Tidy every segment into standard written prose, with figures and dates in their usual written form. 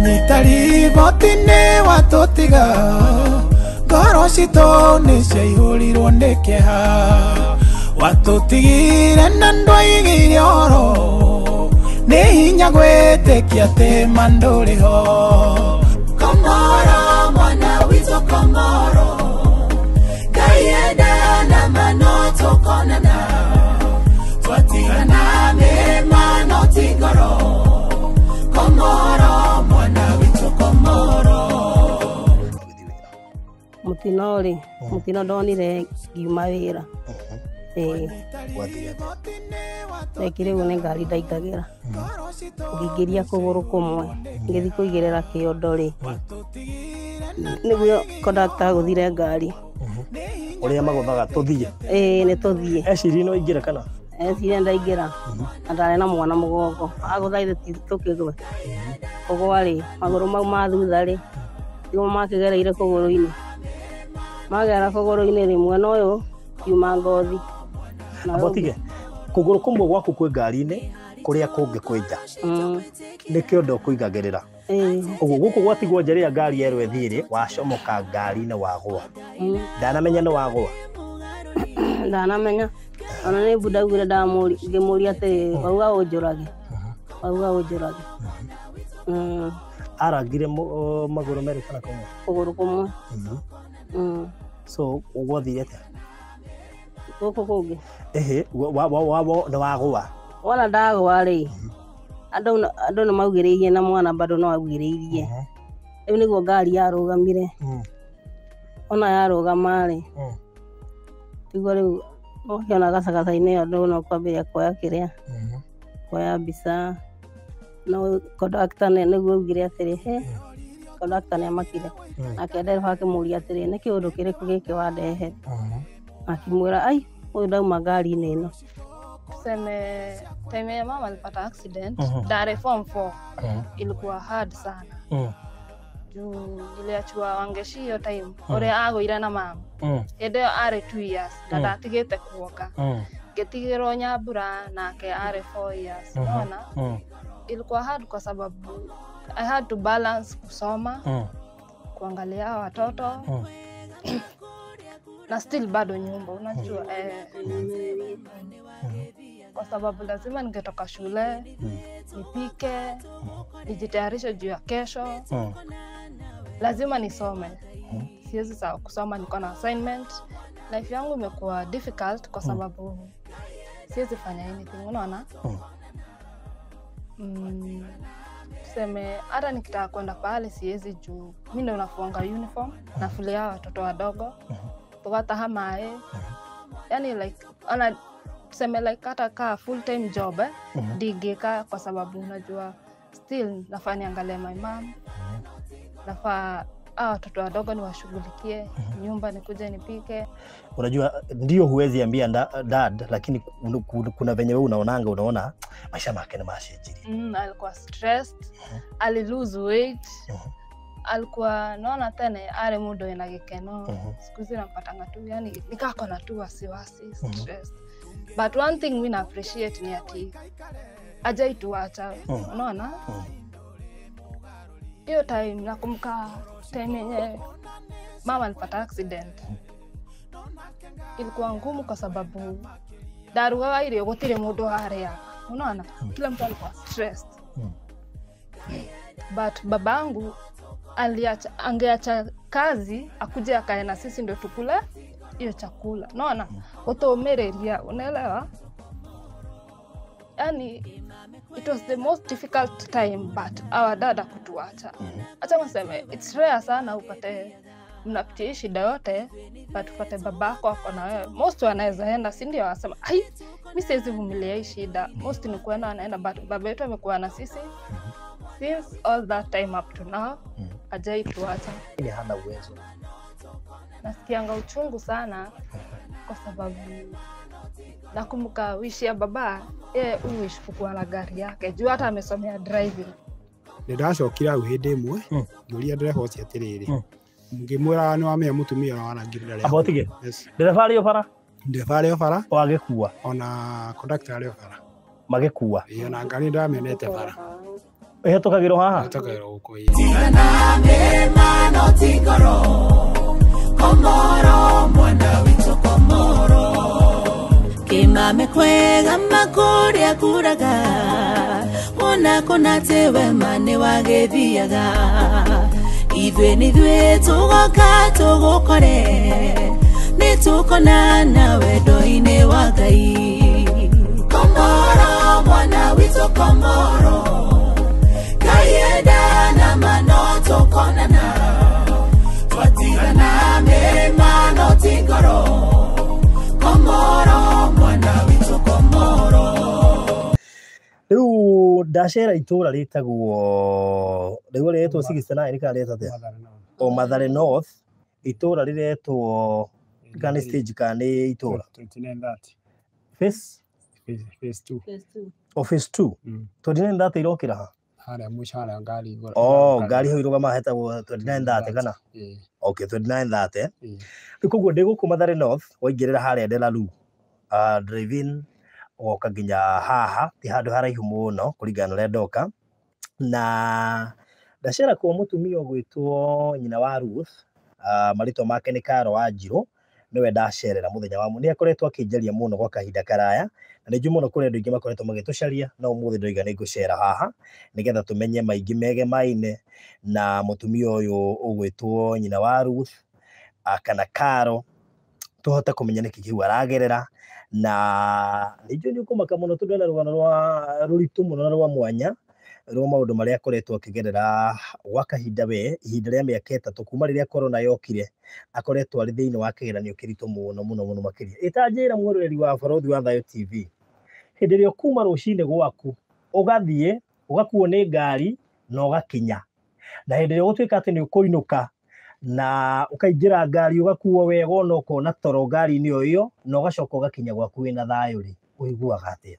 Wanyita riboti nĩ watũtiga, ngoro citũ nĩ ciaihũrirwo nĩ kĩeha. Watũtigire na ndwaigire ũhoro, nĩ hinya gwĩtĩkia atĩ ma ndũrĩ ho. Komoro mwana witũ Komoro, Ngai enda na ma no tũkonana, twatigana mĩma no ti ngoro. Komoro mwana witũ Komoro. Mũtino rĩ, mũtino ndonire ngiuma wĩra. Ĩĩ. Gwathire atĩa? Ndekire ũguo nĩ ngari ndaingagĩra, ngĩingĩria kũgũrũ kũmwe, ngĩthiĩ kũigĩrĩra kĩondo rĩ, nĩguo kondakta agũthire ngari. Ũrĩa magũthaga tũthiĩ. Ĩĩ, nĩ tũthiĩ. Ecirie no ingĩre kana? Eciria ndaingĩra, na ndarĩ na mwana mũgongo, agũtha ithe tũkĩgwe. Kũgwa rĩ, magũrũ mau ma thutha rĩ, nĩmo makĩgereire kũgũrũ-inĩ. Magera kũgũrũ-inĩ rĩ, mwena ũyũ kiuma ngothi. Na Amba ũtige. Kũgũrũ kũmwe gwaku kwĩ ngari-inĩ, kũrĩa kũngĩ kwĩ nja. Nĩ kĩondo ũkũigagĩrĩra. Ĩĩ. Ũguo gũkũ gwatigwo nja rĩrĩa ngari yerwo ĩthiĩ rĩ, wacomoka ngari-inĩ wagũa. Ndanamenya nĩ wagũa. Ndanamenya. Ona nĩ mbu ndaugire ngĩmũria atĩrĩrĩ, wauga ũnjũrage. Wauga ũnjũrage. Arangire magũrũ merĩ kana kũmwe? Kũgũrũ kũmwe. So gwathire atĩa? Gũkũ kũngĩ. Ĩhĩ, nĩ wagũa. Wona ndagũa rĩ, andũ nĩ maugĩrĩirie na mwana bado no augĩrĩirie. Rĩu nĩguo ngari yarũgamire. Ona yarũgama rĩ, tiguo rĩu ũkĩona gacagaca-inĩ ĩyo andũ no kwambĩrĩria kuoya kĩrĩa, kuoya mbica. No kondakta nĩguo augire atĩrĩ, he, kondakta nĩ amakire. Nake ndereba akĩmũria atĩrĩ, nĩ kĩũndũ kĩrĩkũ gĩkĩ wandehere? Akĩmwĩra, ai, ũyũ ndauma ngari-inĩ ĩno. Tuseme time ya mama alipata accident, Dar form 4, ilikuwa hard sana. Juu niliachiwa Wangeshi hiyo time, ũrĩa agũire na mama. Hĩndĩ ĩyo arĩ 2 years, na ndatigĩte kuonga. Ngĩtigĩrwo Nyambura nake arĩ 4 years. Unaona? Ilikuwa hard kwa sababu I had to balance kusoma, kuangalia watoto, na still bado nyumba, unajua, kwa sababu lazima ningetoka shule, nipike, nijitayarishe juu ya kesho. Lazima nisome. Siwezi sahau kusoma, niko na assignment. Life yangu imekuwa difficult kwa sababu siwezi fanya anything, unaona? Tuseme hata nikitaka kwenda pale siwezi juu mimi ndo nafuanga uniform, nafulia watoto wadogo, tugataha maĩ. Yani like ana tuseme like hata kaa full time job, ndingĩka kwa sababu unajua still nafaa niangalie my mom. Nafaa watoto wadogo niwashughulikie, nyumba nikuje nipike. Unajua ndio huwezi ambia dad, lakini kuna venye wewe unaonanga, unaona maisha make ni macenjirie. Alikuwa stressed, ali lose weight. Alikuwa naona tena are mundu ena gikeno. Siku hizi nampatanga tu, yani nikako na tu wasiwasi, stressed. But one thing we na appreciate ni ati hajaituacha, unaona? Hiyo time nakumbuka time yenye mama alipata accident. Ilikuwa ngumu kwa sababu ndarugaga irio gutire mundu aria, unaona? Kila mtu alikuwa stressed. But babangu angeacha kazi akuje akae na sisi ndio tukule hiyo chakula, unaona? Utomereria, unaelewa? Yani it was the most difficult time, but our dad hakutuacha. Acha niseme it's rare sana upate mnapitia hii shida yote but upate babako ako na wewe. Most wanaweza enda, si ndio? Wanasema ai, mimi siwezi vumilia hii shida. Most ni kuenda wanaenda, but baba yetu amekuwa na sisi since all that time up to now. Hajai tuacha. Ni hana uwezo. Nasikianga uchungu sana kwa sababu nakumbuka wish ya baba, yeye wish kukuwa na gari yake juu hata amesomea driving. Nĩndacokire hau hĩndĩ ĩmwe, ngĩũria ndereba ũcio atĩrĩrĩ, ngĩmwĩra nĩ wamenya mũtumia ũrĩa warangire ndarĩ Amba ũtige. hakuhĩ. Yes. Ndereba arĩ o bara? Ndereba arĩ o bara. O agĩkua? Ona conductor arĩ o bara. Magĩkua? Ĩĩ, ona ngari nĩndamĩonete bara. Ĩhetũkagĩrwo haha? Ĩhetũkagĩrwo gũkũ ĩĩ. Tigana mĩrĩma no ti ngoro, Komoro mwana witũ Komoro. Kĩmame kwega makũrĩa kuraga, wona kũna atĩ wema nĩ wagĩthiaga. Ithuĩ nithuĩ tũgoka tũgũkore, nĩ tũkonana wendo-inĩ wa Ngai. Komoro mwana witũ Komoro, Ngai enda na mano tũkonana. Twatigana mĩrĩma no ti ngoro, Komoro mwana witũ Komoro. Rĩu ndacera itũra rĩtagwo rĩu rĩretwo 69 kana rĩretwo atĩa? O Mathare North, itũra rĩretwo kana nĩ stage kana nĩ itũra? 2930. Phase? Phase 2. O phase 2. 2930 irokĩra ha? Harĩa mũico harĩa ngari igũrũ. Oh, ngari hau irũgamaga hetagwo 2930 kana? Okay, 2930. Rĩu koguo ndĩ gũkũ Mathare North, waingĩrĩra harĩa Delalu, drive-in ũgoka nginya haha, ti handũ haraihu mũno kũringana na ũrĩa ndoka. Na ndacera kwa mũtumia ũgwĩtwo nyina wa Ruth, marĩtwa make nĩ Karo Wanjirũ, nĩwe ndacerera mũthenya wa nĩ akoretwo akĩnjaria mũno gwa kahinda karaya, na nĩ njũĩ mũno kũrĩ andũ aingĩ makoretwo magĩtũcaria, no ũmũthĩ ndoiga nĩ ngũcera haha nĩgetha tũmenye maingĩ megemaine na mũtumia ũyũ ũgwĩtwo nyina wa Ruth, kana Karo, tũhote kũmenya nĩkĩ kĩu aragerera. Na nĩ njũĩ nĩ ũkũmaka mũno tondũ ena rũgano rwa rũritũ mũno na rwa mwanya rwa maũndũ marĩa akoretwo akĩgerera gwa kahinda we ihinda rĩa mĩaka 3 kuma rĩrĩa corona yokire, akoretwo arĩ thĩinĩ wa kĩgeranio kĩritũ mũno mũno mũno makĩria. Ĩtanjĩra mwĩroreri wa Barũthi wa Thayũ TV, hĩndĩ ĩrĩa ũkuma rũcinĩ gwaku ũgathiĩ ũgakuo nĩ ngari na ũgakinya, na hĩndĩ ĩrĩa ũgũtuĩka atĩ nĩ ũkũinũka na ũkaingĩra ngari ũgakuo wega ona ũkona toro ngari-inĩ o ĩyo na ũgacoka ũgakinya gwaku wĩna thayũ rĩ, ũiguaga atĩa?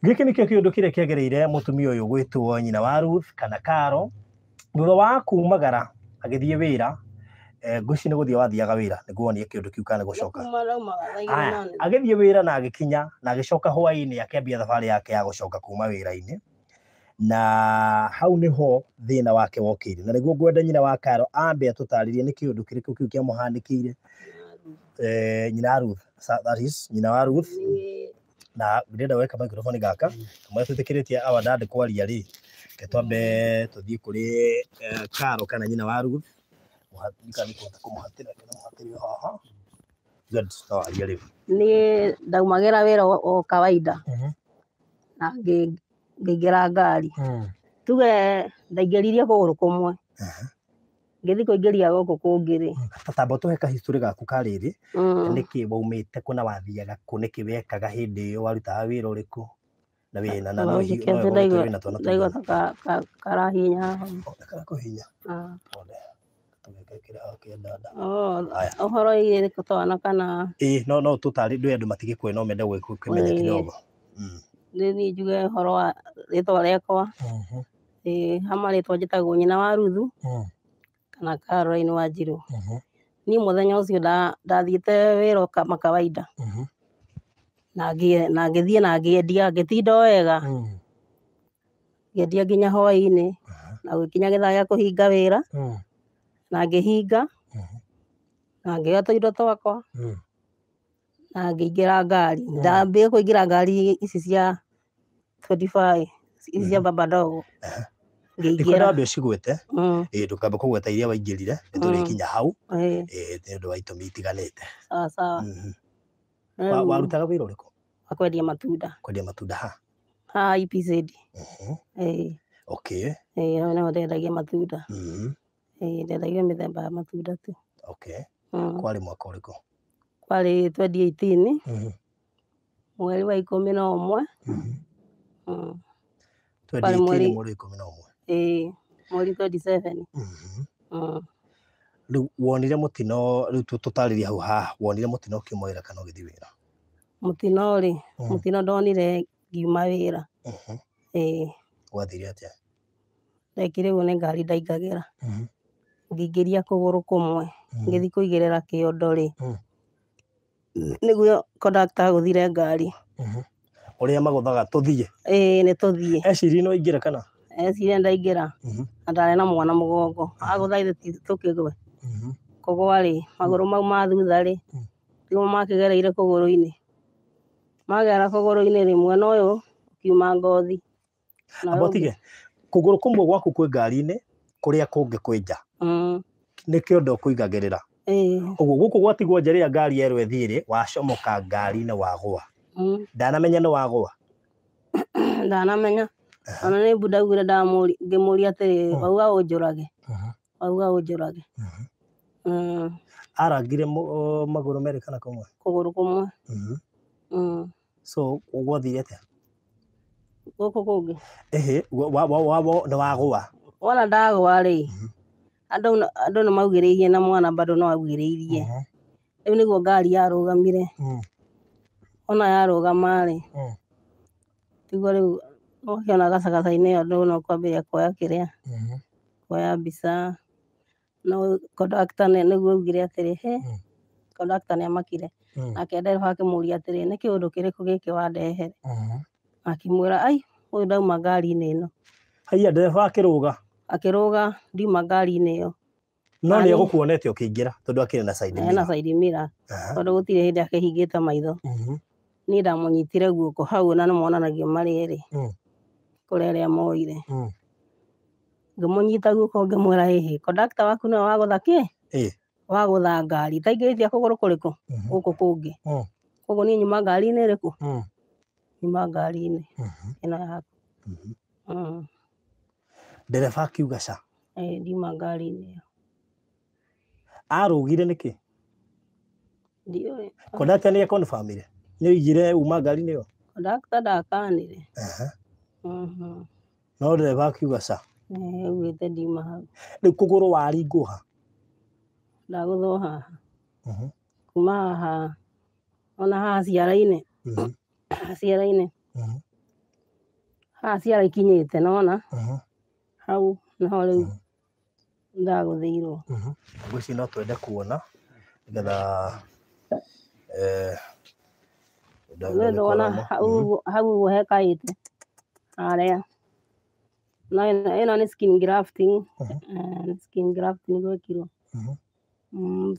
Gĩkĩ nĩkĩo kĩũndũ kĩrĩa kĩagereire mũtumia ũyũ gwĩtwo nyina wa Ruth kana Karo, thutha wa kumagara agĩthiĩ wĩra. Ngwĩciria nĩ gũthiĩ wathiaga wĩra nĩguo wonie kĩũndũ kĩu kana gũcoka. Agĩthiĩ wĩra na agĩkinya na agĩcoka hwaĩ-inĩ akĩambia thabarĩ yake ya gũcoka kuma wĩra-inĩ, na hau nĩho thĩna wake wokĩire, na nĩguo ngwenda nyina wa Karo ambe atũtarĩrie nĩ kĩũndũ kĩrĩkũ kĩu kĩamũhanĩkĩire. Nyina Ruth, that is nyina wa Ruth, na ndĩrenda gweka microphone gaka kamwe twĩtĩkĩrĩtie our dad kwaria rĩ, reke twambe tũthiĩ kũrĩ Karo kana nyina wa Ruth. Kũmũhatĩra haha. Good, no arie rĩu. Niĩ ndaumagĩra wĩra o kawaida na ngĩingĩra ngari, tuge ndaingĩririe kũgũrũ kũmwe, ngĩthiĩ kũingĩria gũkũ kũngĩ rĩ. Tamba tũhe kahistory gaku ka rĩrĩ, nĩkĩ waumĩte kũ na wathiaga kũ, nĩkĩ wekaga hĩndĩ ĩyo, warutaga wĩra ũrĩkũ, na wĩna na no wĩna twana ndaigua ta karahinya haha. Karakũhinya? Pole. Tũgekĩra hau kĩndanda. Ũhoro ĩrĩ twana kana? Ĩĩ, no tũtarĩ ndũĩ andũ matigĩkũĩ no mende kũmenya kidogo. Nĩ niĩ njuge ũhoro wa rĩtwa rĩakwa. Ĩĩ, ha marĩtwa njĩtagwo nyina wa Ruthu kana Caroline Wanjirũ. Niĩ mũthenya ũcio ndathiĩte wĩra kama kawaida na ngĩthiĩ na ngĩendia, ngĩtinda o wega, ngĩendia nginya hwaĩ-inĩ, na gũgĩkinya gĩthaa gĩa kũhinga wĩra, na ngĩhinga na ngĩoya tũindo twakwa na ngĩingĩra ngari. Ndambire kũingĩra ngari ici cia 25, ici cia baba ndogo, Ndikwenda ngĩingĩra. wambe ũcigwete. Ĩĩ, ndũkambe kũgweta iria waingĩrire, nĩ tũrĩkinya hau, ĩĩ, nĩ ũndũ wa itũmi itiganĩte. Sawa sawa. Warutaga wĩra ũrĩkũ? Wa kwendia matunda. Kwendia matunda ha? Haha EPZ. Ĩĩ. Ĩĩ, hau nĩho ndendagia matunda. Ĩĩ, ndendagia mĩthemba ya matunda tu. Kwarĩ mwaka ũrĩkũ? Kwarĩ 2018, mweri wa 11. 2018 mweri wa 11. Ĩĩ, mweri 27. Rĩu wonire mũtino, rĩu tũtarĩrie hau haha, wonire mũtino ũkiuma wĩra kana ũgĩthiĩ wĩra? Mũtino rĩ, mũtino ndonire ngiuma wĩra. Ĩĩ. Gwathire atĩa? Ndekire ũguo nĩ ngari ndaingagĩra, ngĩingĩria kũgũrũ kũmwe, ngĩthiĩ kũigĩrĩra kĩondo rĩ, nĩguo kondakta agũthire ngari. Ũrĩa magũthaga tũthiĩ. Ĩĩ nĩ tũthiĩ. Eciria no aingĩre kana? Eciria ndaingĩra. Na ndarĩ na mwana mũgongo. Agũtha ithe tũkĩgwe. Kũgwa rĩ, magũrũ mau ma thutha rĩ, nĩmo makĩgereire kũgũrũ-inĩ. Magera kũgũrũ-inĩ rĩ, mwena ũyũ ũkiuma ngothi. Na Amba ũyũ ũngĩ- ũtige. Kũgũrũ kũmwe gwaku kwĩ ngari-inĩ, kũrĩa kũngĩ kwĩ nja. Nĩkĩo ndũkũigagĩrĩra. Ĩĩ. Ũguo gũkũ gwatigwo nja rĩrĩa ngari yerwo ĩthiĩ rĩ, wacomoka ngari-inĩ wagũa. Ndanamenya nĩ wagũa. Ndanamenya. Ona nĩ mbu ndaugire ngĩmũria atĩrĩrĩ, wauga ũnjũrage. Wauga ũnjũrage. Arangire magũrũ merĩ kana kũmwe? Kũgũrũ kũmwe. So gwathire atĩa? Gũkũ kũngĩ. Ĩhĩ, nĩ wagũa. Wona ndagũa rĩ, andũ nĩ maugĩrĩirie na mwana bado no augĩrĩirie. Rĩu nĩguo ngari yarũgamire. Ona yarũgama rĩ, tiguo rĩu ũkĩona gacagaca-inĩ andũ no kwambĩrĩria kuoya kĩrĩa, kuoya mbica. No kondakta nĩguo augire atĩrĩ, he, kondakta nĩ amakire. Nake ndereba akĩmũria atĩrĩ, nĩ kĩũndũ kĩrĩkũ gĩkĩ wandehere? Akĩmwĩra, ai, ũyũ ndauma ngari-inĩ ĩno. Haiya, ndereba akĩrũga? Akĩrũga, ndiuma ngari-inĩ ĩyo. No Nani? nĩ egũkuonete ũkĩingĩra tondũ akĩrĩ na side Ena mirror. side mirror. Tondũ gũtirĩ hĩndĩ akĩhingĩte maitho. Niĩ ndamũnyitire guoko hau na nĩmonanagia marĩ erĩ. Kũrĩ arĩa moire. Ngĩmũnyita guoko ngĩmwĩra hĩhĩ, kondakta waku nĩwe wagũtha kĩ? Wagũtha ngari. Taingĩrĩtie kũgũrũ kũrĩkũ? Gũkũ kũngĩ. Koguo niĩ nyuma ngari-inĩ ĩrĩkũ? Nyuma ngari-inĩ ĩno yaku. Ndereba akiuga ca. Ĩĩ, ndiuma ngari-inĩ ĩyo. Arũgire nĩkĩ? Ndiũĩ. Kondakta nĩ confirmire. Nĩ oigire uma ngari-inĩ ĩyo? Kondakta ndakanire. No ndereba akiuga ca. Ĩĩ, augĩte ndiuma hau. Rĩu kũgũrũ waringwo ha? Ndagũthwo haha. Kuma haha ona haha ciara-inĩ. Ciara-inĩ. Haha ciara ikinyĩte nona. Hau niho rĩu ndagũthĩirwo. Ngwĩciria no twende kuona nĩgetha Nĩ ndona hau hau ũguo hekaĩte harĩa. Na ĩno nĩ skin grafting. Skin grafting gwekirwo.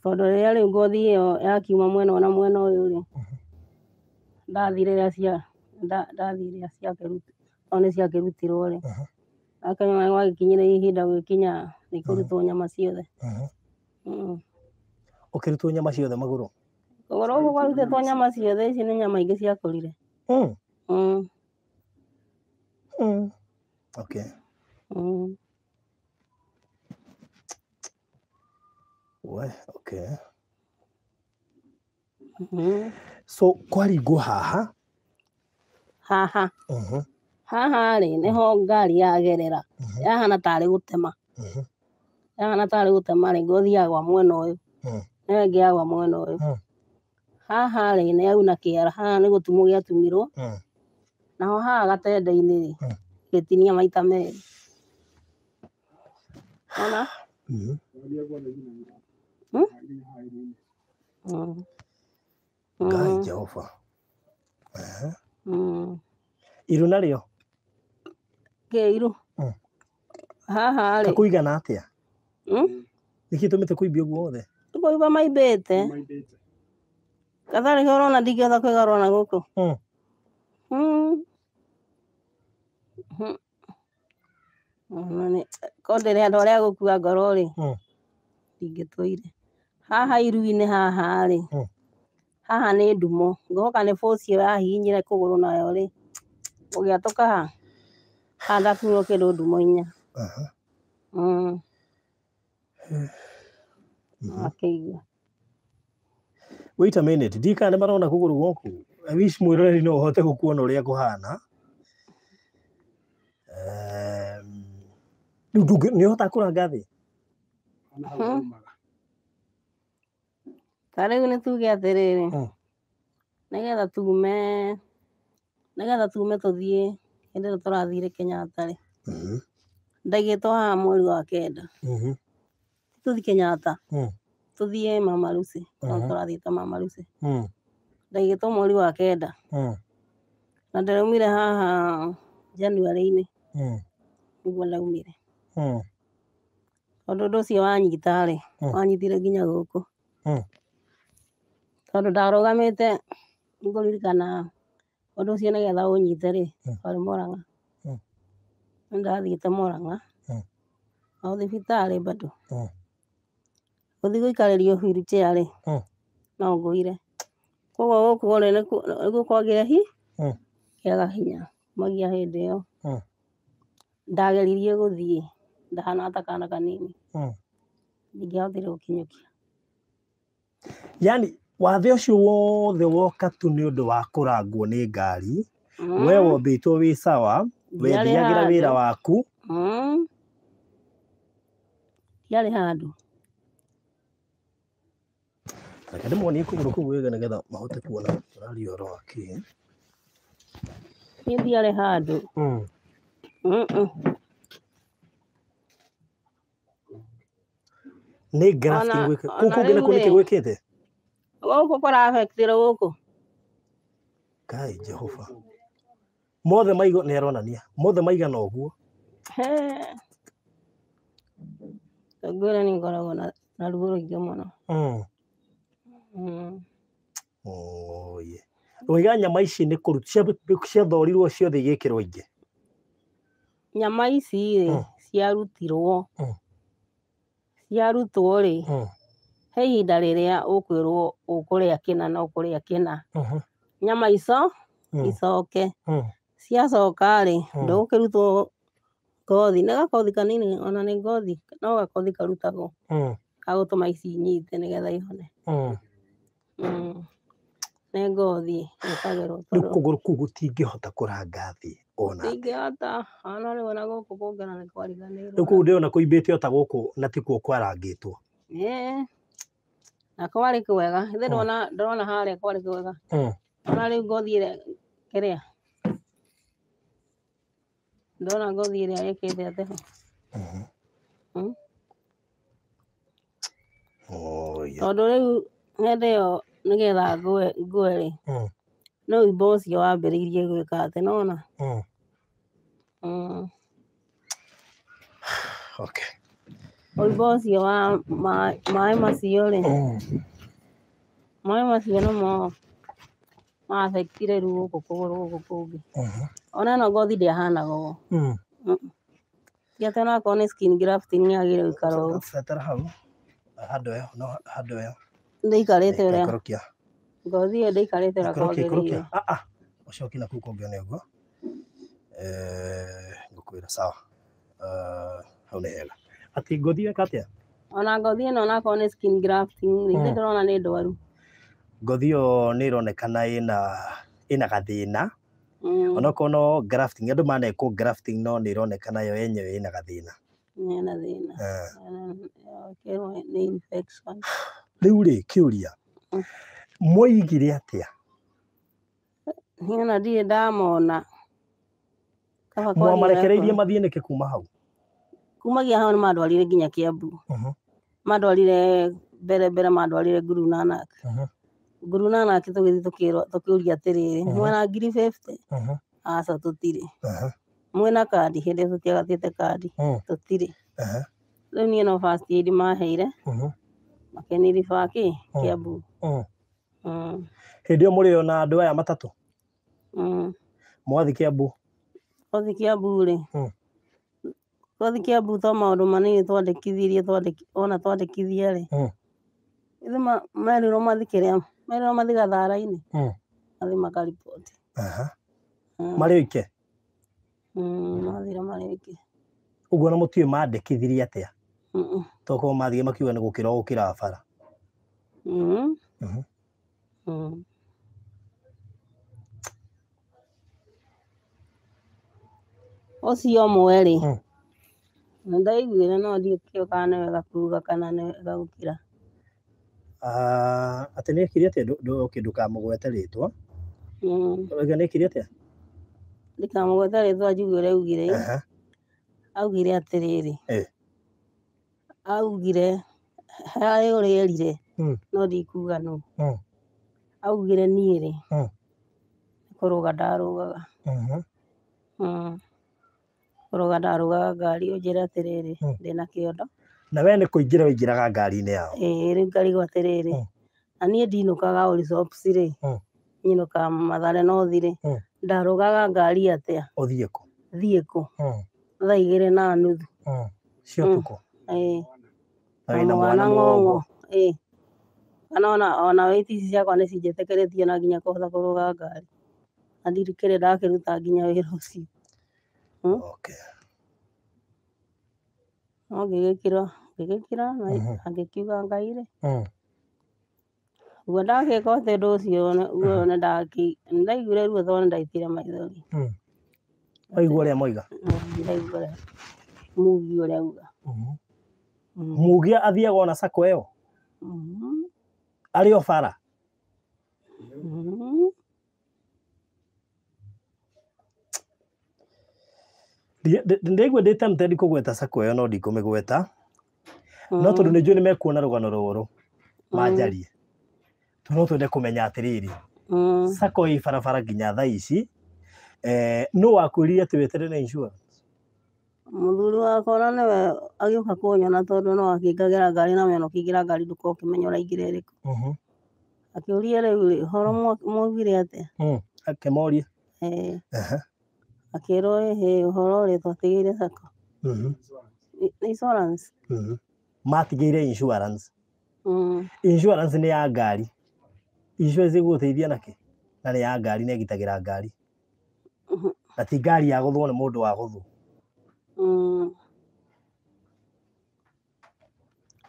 Tondũ rĩrĩa rĩu ngothi ĩyo yakiuma mwena ũyũ na mwena ũyũ rĩ, ndathire rĩrĩa cia ndathire ciakĩrutirwo tondũ nĩ ciakĩrutirwo rĩ, akĩnyua gwagĩkinyire ihinda gũgĩkinya nĩ kũrutwo nyama ciothe. Ũkĩrutwo nyama ciothe magũrũ? Kũgũrũ gũkũ kwarutĩtwo nyama ciothe, ici nĩ nyama ingĩ ciakũrire. Okay. We, okay. So kwaringwo haha? Haha. Haha rĩ, nĩho ngari yagerera. Yahana tarĩ gũtema. Yahana tarĩ gũtema rĩ, ngothi yagwa mwena ũyũ. Ĩyo ĩngĩ yagwa mwena ũyũ. Haha rĩ, nĩ yauna kĩara, haha nĩ gũtumwo gĩatumirwo. Naho haha gatende-inĩ rĩ, gĩtinia maita merĩ. Wona? Ngai Jehova. Iru narĩo? Kĩ iru? Haha rĩ. Kakũigana atĩa? Nĩkĩ gĩtũmĩte kũimbie ũguo wothe? Kũimba maimbĩte. Gatarĩ ũrona ndingĩhota kwĩgarũra na gũkũ. Korwo ndĩrĩ andũ arĩa a gũkua ngoro rĩ, ndingĩtũire. Haha iru-inĩ haha rĩ, haha nĩ ndumo. Ngũhoka nĩ force ĩyo yahihinyire kũgũrũ nayo rĩ, gũgĩatũka haha. Haha ndakuirwo kĩndũ ndumo inya. Akĩigua. Wait a minute, ndiũĩ kana nĩ marona kũgũrũ gwaku. I wish mwĩroreri no ũhote gũkuona ũrĩa kũhana. Rĩu nĩ ũhotaga kũranga thĩ? Ta rĩu nĩ tuge atĩrĩrĩ, nĩgetha tume tũthiĩ hĩndĩ ĩrĩa tũrathire Kenyatta rĩ, ndaigĩtwo haha mweri wa kenda. Tũthiĩ Kenyatta, tũthiĩ Mama Lucy, tondũ tũrathiĩte Mama Lucy. Ndaigĩtwo mweri wa kenda. Na ndĩraumire haha January-inĩ nĩguo ndaumire. Tondũ ũndũ ũcio wanyita rĩ, wanyitire nginya gũkũ. Tondũ ndarũgamĩte ngũririkana ũndũ ũcio nĩgetha ũnyite rĩ, twarĩ Mũrang'a. Nĩndathiĩte Mũrang'a o thibitarĩ bado. Gũthiĩ gũikarĩrio wheelchair rĩ, no ngũire. Koguo gũkũ rĩ, nĩkuo kwagire kĩaga hinya kumagia hĩndĩ ĩyo. Ndageririe gũthiĩ ndahana ta kana kanini, ndingĩahotire gũkinyũkia. Yani wathe ũcio wothe woka tu nĩ ũndũ wa kũrangwo nĩ ngari. We wombĩtwo wĩ sawa, Ndiarĩ wethiagĩra wĩra handũ. Waku. Ndiarĩ handũ. Reke ndĩmuonie kũgũrũ kũu wega nĩgetha mahote kuona tũraria ũhoro wa kĩ. Niĩ ndiarĩ handũ. Nĩ grafting gwĩka kũu Ona kũngĩ rĩu nakuo nĩkĩ rĩ, gwĩkĩte? Gũkũ kũrabektirwo gũkũ. Ngai Jehova. Mothe maigo nĩ aronania. Mothe maigana ũguo. Ngwĩra nĩ ngoragwo na ruo rũingĩ mũno. Oye. Waiga nyama ici nĩ kũruta ciathorirwo ciothe igĩkĩrwo ingĩ. Nyama ici rĩ, ciarutirwo. Ciarutwo rĩ, he ihinda rĩrĩa ũkwĩrwo ũkũrĩa kĩna na ũkũrĩa kĩna. Nyama ico icoke. Ciacoka rĩ, ndũgũkĩrutwo ngothi. Nĩ gakothi kanini ona nĩ ngothi, no gakothi karutagwo gagũtũma ici inyite nĩgetha ihone. Nĩ ngothi ĩkagĩrwo Rĩu tondũ kũgũrũ kũu gũtingĩhota kũranga thĩ ona. ndingĩhota ona rĩu ona gũkũ kũngĩ ona nĩ kwariganĩirwo. Rĩu kũu ndĩrona kũimbĩte o ta gũkũ na tikuo kwarangĩtwo. Ĩĩ. Na kwarĩ kwega. Ithe ndĩrona harĩa kwarĩ kwega. Ona rĩu ngothi ĩrĩa kĩrĩa. Ndĩrona ngothi ĩrĩa ĩkĩte atĩa ho. Oye. Tondũ rĩu hĩndĩ ĩyo nĩgetha ngũe rĩ, no ũimbo ũcio wambĩrĩirie gwĩka atĩ nĩwona. Okay. Ũimbo ũcio wa maĩ macio rĩ, maĩ macio nĩmo ma-affect-ire rĩu gũkũ kũgũrũ gũkũ kũngĩ. Ona ĩno ngothi ndĩahanaga ũũ. Ti atĩ onakorwo nĩ skin grafting yagĩrĩire gũikara ũũ. Betera hau. Handũ ĩyo, no handũ ĩyo. Ndĩikarĩte ũrĩa. Ikũrũkia. Ngothi ĩyo ndĩikarĩte ũrĩa Ikũrũkia, ikũrũkia. kwagĩrĩire. Ah ah. Ũcokie na kũu kũngĩ one ũguo. Ngũkwĩra sawa. Hau nĩ hega. Atĩ ngothi ĩka atĩa? Ona ngothi ĩno onakorwo nĩ skin grafting rĩ, ithe ndĩrona nĩ ndwaru. Ngothi ĩyo nĩ ĩronekana ĩna gathĩna. Onokorwo no grafting, andũ manekwo grafting no nĩ ĩronekana yo yenyewe ĩna gathĩna. Ĩna thĩna. Ĩkerwo nĩ infection. Rĩu rĩ, kĩũria. Mwoigire atĩa? Niĩ ona ndirĩ ndamona. Kaba kwaria Mwamarekereirie nakwa. mathiĩ nĩkĩ kuma hau? Kumagia hau nĩ mandwarire nginya Kiambu. Mandwarire mbere mbere mandwarire Guru Nanak. Guru Nanak tũgĩthiĩ tũkĩrwo tũkĩũria atĩrĩrĩ, mwena ngiri 50? Aca tũtirĩ. Mwĩna kandi? Hĩndĩ ĩyo tũtiagatĩte kandi. Tũtirĩ. Rĩu niĩ no first aid maheire, makĩniriba kĩ? Kiambu. Hĩndĩ ĩyo mũrĩ o na andũ aya matatũ? Mwathiĩ Kiambu? Twathiĩ Kiambu rĩ, twathiĩ Kiambu to maũndũ manini twandĩkithirie ona twandĩkithia rĩ, ithe merirwo mathiĩ kĩrĩa, merirwo mathiĩ Gathara-inĩ, mathiĩ makariboti. Marĩ oike? Mathire marĩ oike. Ũguo ona mũtiũĩ mandĩkithirie atĩa? Tokorwo mathire makiuga nĩ gũkĩra gũkĩra bara. Ũcio ũmwe rĩ, nĩndaiguire no ndiũĩ kana nĩ wega kuga kana nĩ wega gũkira. Atĩ nĩ ekire atĩa? Ndũkamũgwete rĩtwa. Ũrauga nĩ ekire atĩa? Ndikamũgwete rĩtwa njigue ũrĩa augire. Augire atĩrĩrĩ, augire harĩ ũrĩa erire no ndikuga nũ. Augire niĩ rĩ, Kũrũga ndarũgaga. Kũrũga ndarũgaga ngari ũnjĩre atĩrĩrĩ, ndĩna kĩondo. Na we nĩ kũingĩra ũingĩraga ngari-inĩ yao? Ĩĩ, rĩu ngarigwo atĩrĩrĩ, na niĩ ndinũkaga Allsops rĩ, nyinũkaga Mathare North rĩ, ndarũgaga ngari atĩa? Ũthiĩ kũ? Thiĩ kũ? Thaa 2:30. Cia ũtukũ? Ĩĩ. Na wĩna mwana ng'ong'o. Ĩĩ. Kana ona wĩti ici ciakwa nĩ cinjĩtĩkĩrĩtie na nginya kũhota kũrũga ngari. Na ndirikĩrĩ ndakĩruta nginya wĩra ũcio. Okay. No ngĩgĩkira na ngĩkiuga Ngai rĩ. Guo ndagĩka atĩ ũndũ ũcio guo nĩndaiguire ruo tondũ nĩndaitire maithori. Waigua ũrĩa moiga? Ndaigua ũrĩa mugi ũrĩa auga. Mugi athiaga ona sacco ĩyo? Arĩ o bara? Ndĩraigua ndĩ tempted kũgweta sacco ĩyo no ndikũmĩgweta. No tondũ nĩ njũĩ nĩ mekuona rũgano rũrũ manjarie. No twende kũmenya atĩrĩrĩ, sacco ĩ barabara nginya thaa ici, nũ wakwĩrire atĩ weterere insurance? Mũthuri wakwa ona nĩwe agĩũka kũnyona tondũ no akĩingagĩra ngari na mena ũkĩingĩra ngari ndũkorwo ũkĩmenya ũraingĩra ĩrĩkũ. Akĩũria rĩu rĩ, ũhoro mwaugire atĩa? Akĩmoria. Akĩrwo ĩhĩ ũhoro ũrĩa twatigĩire sacco. Nĩ insurance. Matigĩire insurance. Insurance nĩ ya ngari. Insurance ĩgũgũteithia nakĩ? Na nĩ ya ngari na ĩgitagĩra ngari. Na ti ngari ya gũthwo nĩ mũndũ wa gũthwo.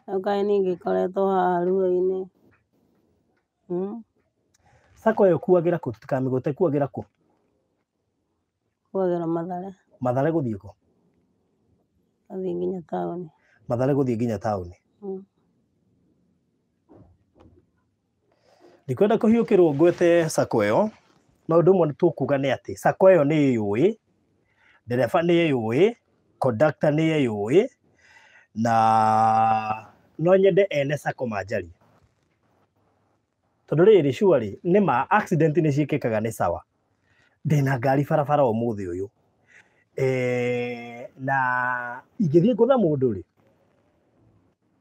Rĩu kaĩ niĩ ngĩkoretwo haha ruo-inĩ. Sacco ĩyo ĩkuagĩra kũ? Tũtikamĩgwete, ĩkuagĩra kũ? Ĩkuagĩra Mathare. Mathare gũthiĩ kũ? Gũthiĩ nginya taũni. Mathare gũthiĩ nginya taũni. Ndikwenda kũhiũkĩrwo ngwete sacco ĩyo, no ũndũ ũmwe tũkuga nĩ atĩ sacco ĩyo nĩ ĩyũĩ, ndereba nĩ ĩyũĩ, conductor nĩ ĩyũĩ, na no nyende ene sacco manjarie. Tondũ rĩrĩ surely nĩ ma accident nĩ ciĩkĩkaga nĩ sawa. Ndĩna ngari barabara ũmũthĩ ũyũ. Na ingĩthiĩ ngũtha mũndũ rĩ,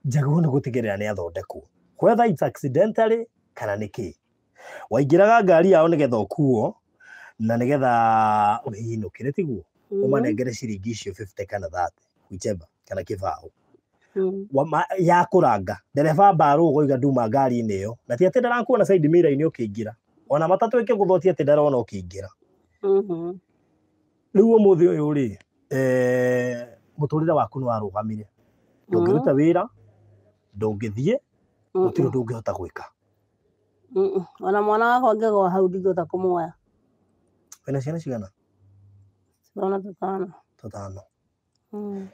njagĩrĩirwo nĩ gũtigĩrĩra nĩ athondekwo. Whether it's accidentally kana nĩ kĩ. Waingĩraga ngari yao nĩgetha ũkuo na nĩgetha ũhihinũkĩre tiguo? Ũmanengere ciringi icio 50 kana 30, whichever, kana kĩbaũ. Ya kũranga. Ndereba mbarũ ũgoiga nduma ngari-inĩ ĩyo. Na ti atĩ ndarakuona side mirror-inĩ ũkĩingĩra. Ona matatũ ĩkĩgũthwo ti atĩ ndarona ũkĩingĩra. Rĩu ũmũthĩ ũyũ rĩ, mũtũrĩre waku nĩ warũgamire. Ndũngĩruta wĩra, ndũngĩthiĩ, gũtirĩ ũndũ ũngĩhota gwĩka. Ona mwana wakwa angĩgũa hau ndingĩhota kũmuoya. Wĩna ciana cigana? Twana tũtano. Tũtano.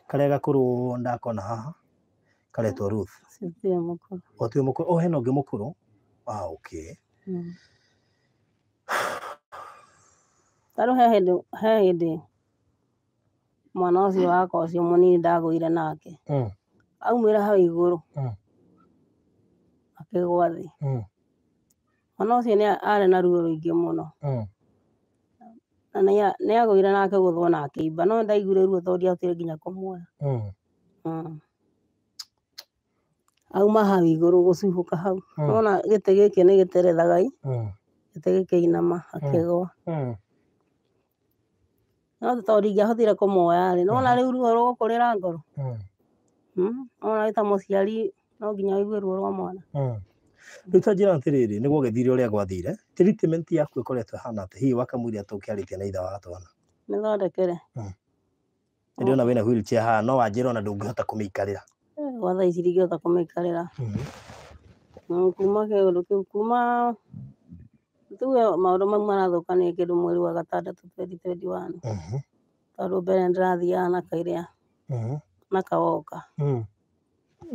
Karĩa gakũrũ ndakona haha, karetwo Ruth. Ũcio mũkũrũ. O tiwe mũkũrũ, oh hena ũngĩ mũkũrũ. Ah, okay. Ta rĩu he hĩndĩ mwana ũcio wakwa ũcio mũnini ndagũire nake. Aumĩra hau igũrũ. Akĩgũa thĩ. Mwana ũcio nĩ arĩ na ruo rũingĩ mũno. Na nĩ agũire na akĩgũthwo na akĩimba, no ndaiguire ruo tondũ ndiahotire nginya kũmuoya. Auma hau igũrũ gũcuhũka hau. Nĩwona gĩtĩ gĩkĩ nĩ gĩterethaga ĩ, gĩtĩ gĩkĩinama akĩgũa. No tondũ ndingĩahotire kũmuoya rĩ, nĩwona rĩu ruo rũgũkũrĩra ngoro. Nĩwona wĩ ta mũciari no nginya ũigue ruo rwa mwana. Rĩu ta njĩra atĩrĩrĩ, nĩ gwagĩthire ũrĩa gwathire, treatment yaku ĩkoretwo ĩhana atĩa? Hihi wakamũira tũkĩarĩtie na ithe wa twana? Mĩthondekere. Ndĩrona wĩna wheelchair haha, no wanjĩra ona ndũngĩhota kũmĩikarĩra. Gwa thaa ici ndingĩhota kũmĩikarĩra. Kuma kĩũndũ kĩu, kuma tuge maũndũ mau marathũkanire kĩndũ mweri wa gatandatũ 2021. Tondũ mbere nĩndĩrathiaga na kairĩa, na kawoka.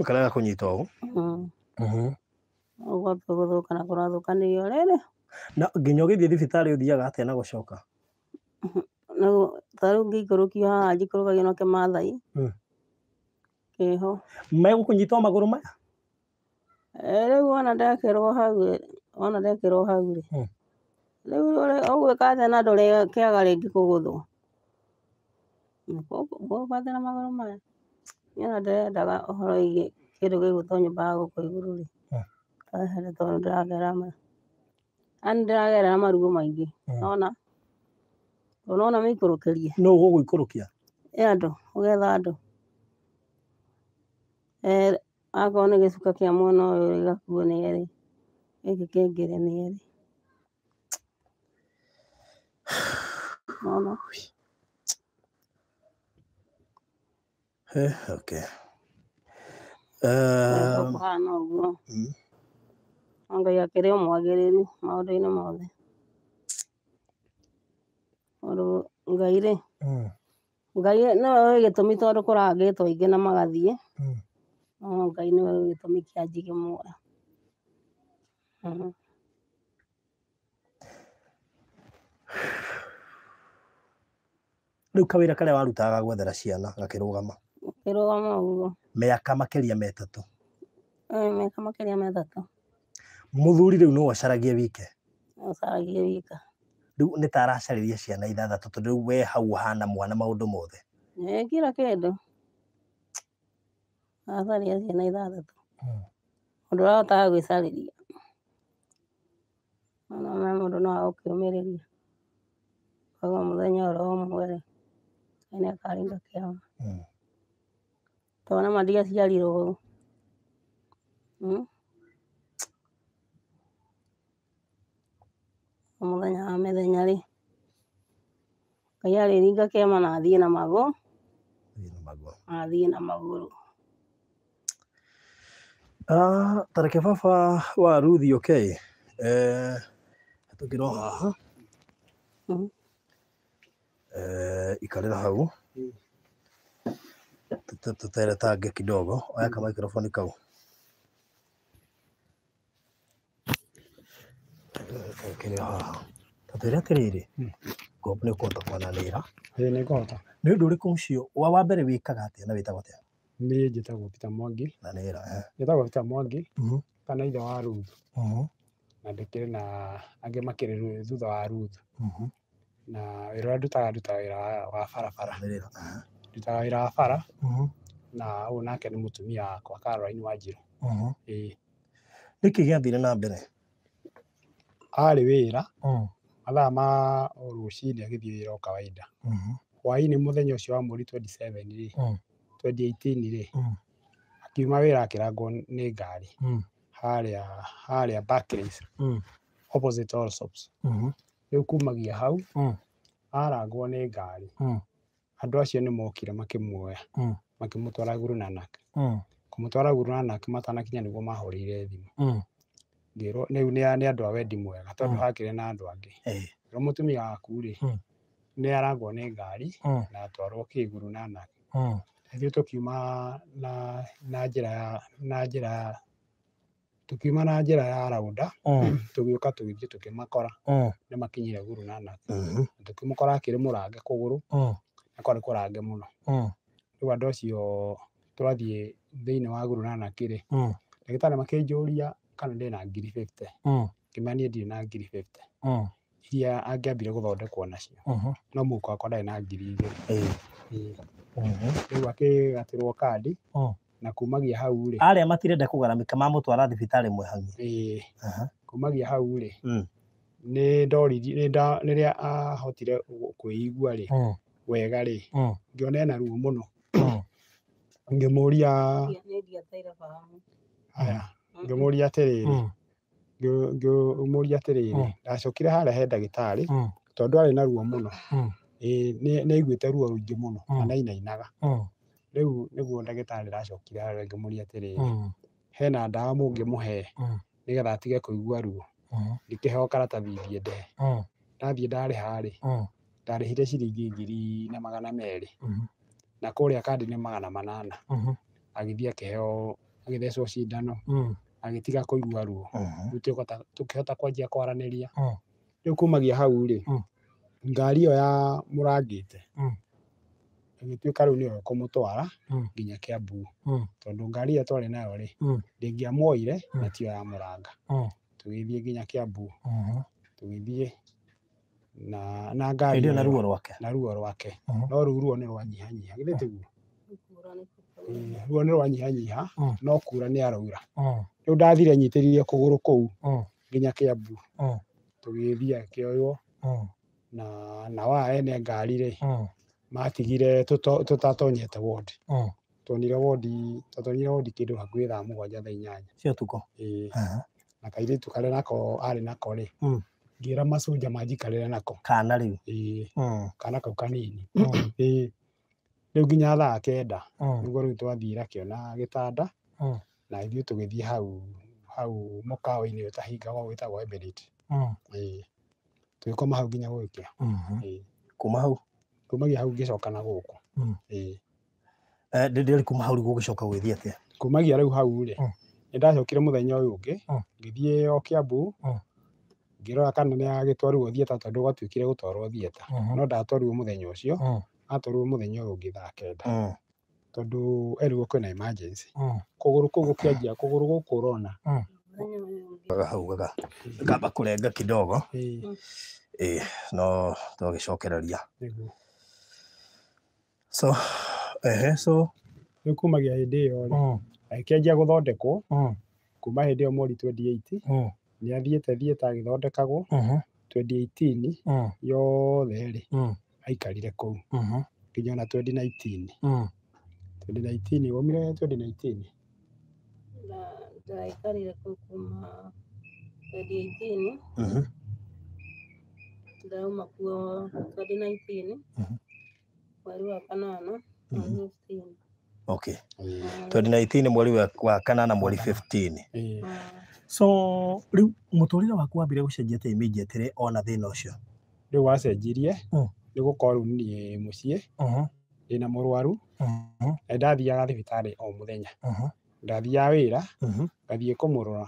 Karĩa gakũnyita ũũ? Ũguo gũthũka na kũrathũkanĩrio rĩrĩ. Na nginya ũgĩthiĩ thibitarĩ ũthiaga atĩa na gũcoka? Ta rĩu ngĩikũrũkio haha njikũrũkagio na kĩmathai. Kĩho. Megũkũnyita o magũrũ maya? Rĩu wona ndekĩrwo hau, wona ndekĩrwo hau rĩ, Rĩu ũgwĩka atĩa na ndũrĩkĩaga rĩngĩ kũgũthwo? Ngũgũka atĩa na magũrũ maya? Niĩ ona ndĩrendaga ũhoro wĩgiĩ kĩndũ gĩgwĩtwo nyũmba ya gũkũ igũrũ rĩ, ehere tondũ ndĩragerera yaani ndĩragerera maruo maingĩ, nona nona mĩikũrũkĩrie. Nũ ũgũgũikũrũkia? Ĩ andũ, ũgetha andũ. Akorwo nĩ gĩcuka kĩa mwena ũyũ gĩgakuo nĩ erĩ, gĩkĩ kĩngĩ nĩ erĩ. Nona? Okay. Kũhana ũguo. Ngai akĩrĩ o mwagĩrĩru maũndũ-inĩ mothe. Tondũ Ngai rĩ, Ngai nĩwe ũĩ gĩtũmi tondũ kũrangĩtwo aingĩ na magathiĩ, no Ngai nĩwe ũĩ gĩtũmi kĩa njige muoyo. Rĩu kawĩra karĩa warutaga ga gwethera ciana gakĩrũgama? Gakĩrũgama ũguo. Mĩaka makĩria ma ĩtatũ? Mĩaka makĩria ma ĩtatũ. Mũthuri rĩu nĩwe ũcaragia wike? Ũcaragia wika. Rĩu nĩ ta aracaririe ciana ithathatũ tondũ rĩu we hau ũhana mwana maũndũ mothe. Ĩ kila kĩndũ. Aracaria ciana ithathatũ. Mũndũ ũrahotaga gwĩcarĩria. Ona mũndũ no agũkĩũmĩrĩria. Koguo mũthenya oro ũmwe rĩ, Ngai nĩ akaringa kĩama. Tondũ nama ndiaciarirwo mũthenya wa mĩthenya rĩ, Ngai arĩringa kĩama na athiĩ na magũrũ. Athiĩ na magũrũ. Tareke baba wa Ruth okay. Tũkĩrwo haha. Ikarĩra hau. Tũteretange kidogo. Oya ka microphone kau. Kĩrĩ haha. Tatwĩre atĩrĩrĩ, ngombo nĩ ũkũhota kwananĩra. Ĩĩ nĩ ngũhota. Nĩ ũndũ ũrĩkũ ũcio wa mbere wĩkaga atĩa na wĩtagwo atĩa? Niĩ njĩtagwo Peter Mwangi. Na nĩra. Njĩtagwo Peter Mwangi kana ithe wa Ruth. Na ndĩkĩrĩ na angĩ makĩrĩ thutha wa Ruth. Na wĩra ũrĩa ndutaga ndutaga wĩra wa barabara. Ndutaga wĩra wa bara. Na ũyũ nake nĩ mũtumia wakwa Caroline Wanjiru. Ĩĩ. Nĩkĩ gĩathire na mbere? Arĩ wĩra mathaa ma rũcinĩ agĩthiĩ wĩra o kawaida. Hwaĩ-inĩ mũthenya ũcio wa mweri 27 rĩ, 2018 rĩ, akiuma wĩra akĩrangwo nĩ ngari harĩa Barclays opposite Allsops. Rĩu kumagia hau arangwo nĩ ngari, andũ acio nĩ mokire makĩmuoya makĩmũtwara Guru Nanak. Kũmũtwara Guru Nanak matanakinya nĩguo mahũrĩire thimũ. Ngĩrwo rĩu nĩ andũ a wendi mwega tondũ hakĩrĩ na andũ angĩ. Ngĩrwo mũtumia waku rĩ, nĩ arangwo nĩ ngari na atwarwo Guru Nanak. Ithuĩ tũkiuma na njĩra tũkiuma na njĩra ya raunda tũgĩũka tũgĩthiĩ tũkĩmakora nĩ makinyire Guru Nanak. Tũkĩmũkora akĩrĩ mũrange kũgũrũ na kwarĩ kũrange mũno. Rĩu andũ acio twathiĩ thĩinĩ wa Guru Nanak rĩ, ndagĩtarĩ makĩnjũria kana ndĩna ngiri 50. Ngĩmera niĩ ndirĩ na ngiri 50 iria angĩambire gũthondekwo nacio, no mũhuko wakwa ndarĩ na ngiri 2. Rĩu akĩgatĩrwo kandi na kumagia hau rĩ, arĩa matirenda kũgaramĩka mamũtwara thibitarĩ Mwĩhang'i. Kumagia hau rĩ, nĩ ndoririe rĩrĩa ahotire kwĩigua rĩ wega rĩ, ngĩona ena ruo mũno. Ngĩmũria aya, ngĩmũria atĩrĩrĩ, ngĩmũria atĩrĩrĩ, ndacokire harĩa he ndagĩtarĩ tondũ arĩ na ruo mũno. Nĩ aiguĩte ruo rũingĩ mũno na nĩ ainainaga. Rĩu nĩguo ndagĩtarĩ ndacokire harĩa ngĩmũria atĩrĩrĩ, hena ndawa mũngĩmũhe nĩgetha atige kũigua ruo? Ngĩkĩheo karatathi thiĩ ndehe. Ndathiĩ ndarĩha rĩ, ndarĩhire ciringi 1,200 na kũrĩa kandi nĩ 800. Agĩthiĩ akĩheo, agĩthecwo cindano, agĩtiga kũigua ruo. Rĩu tũkĩhota kwanjia kwaranĩria. Rĩu kumagia hau rĩ, ngari ĩyo ya mũrangĩte ĩgĩtuĩka rĩu nĩyo ĩkũmũtwara nginya Kiambu, tondũ ngari ĩyo twarĩ nayo rĩ, ndĩngĩamuoire na tiyo ya mũranga. Tũgĩthiĩ nginya Kiambu, tũgĩthiĩ Na ngari Hĩndĩ ĩyo na ĩyo- ruo rwake. Na ruo rwake. No rĩu ruo nĩ rwanyihanyiha, githĩ tiguo? Kura nĩ kũraura. Ĩĩ, ruo nĩ rwanyihanyiha, no kura nĩ araura. Rĩu ndathire nyitĩrĩire kũgũrũ kũu nginya Kiambu. Tũgĩthiĩ akĩoywo na wa ene ngari rĩ, matigire tũtatonyete ward. Tuonire ward, twatonyire ward kĩndũ hakuhĩ thaa 7, thaa 8. Cia ũtukũ. Ĩĩ. Na kairĩtu karĩa nako arĩ nako rĩ, ngĩra maconja manjikarĩre nako. Kana rĩu. Ĩĩ, kana kau kanini. Ĩĩ. Rĩu nginya thaa 9 nĩguo rĩu twathire akĩona gĩtanda na ithuĩ tũgĩthiĩ hau mũkawa-inĩ ũtahingagwo wĩtagwo Eberit. Ĩĩ. Tũgĩkoma hau nginya gũgĩkĩa. Ĩĩ. Kuma hau? Kumagia hau ngĩcoka na gũkũ. Ĩĩ. Ndĩrĩ kuma hau rĩu gũgĩcoka gũgĩthiĩ atĩa? Kumagia rĩu hau rĩ, nĩ ndacokire mũthenya ũyũ ũngĩ, ngĩthiĩ o Kiambu, ngĩrora kana nĩ agĩtwarirwo theatre tondũ gwatuĩkire gũtwarwo theatre. No ndatwarirwo mũthenya ũcio, atwarirwo mũthenya ũyũ ũngĩ thaa 9. Tondũ erirwo kwĩna emergency. Kũgũrũ kũu gũkĩanjia, kũgũrũ gũkũ ũrona. Hau gakamba kũrenga kidogo. Ĩĩ, no twagĩcokereria. Nĩguo. So, ehe, so. Rĩu kumagia hĩndĩ ĩyo rĩ, agĩkĩanjia gũthondekwo, kuma hĩndĩ ĩyo mweri 28, nĩ athiĩte theatre agĩthondekagwo, 2018 yothe rĩ, aikarire kũu. Nginya ona 2019. 2019, waumire 2019? Ndaikarire kũu kuma 2018. Ndauma kuo 2019, mweri wa 8, mweri 15. Okay. 2019 mweri wa 8 mweri 15. So rĩu mũtũrĩre waku wambire gũcenjia atĩa immediately ona thĩna ũcio? Rĩu wacenjirie nĩ gũkorwo rĩu niĩ mũciĩ ndĩna mũrwaru, na ndathiaga thibitarĩ o mũthenya. Ndathiaga wĩra, ngathiĩ kũmũrora,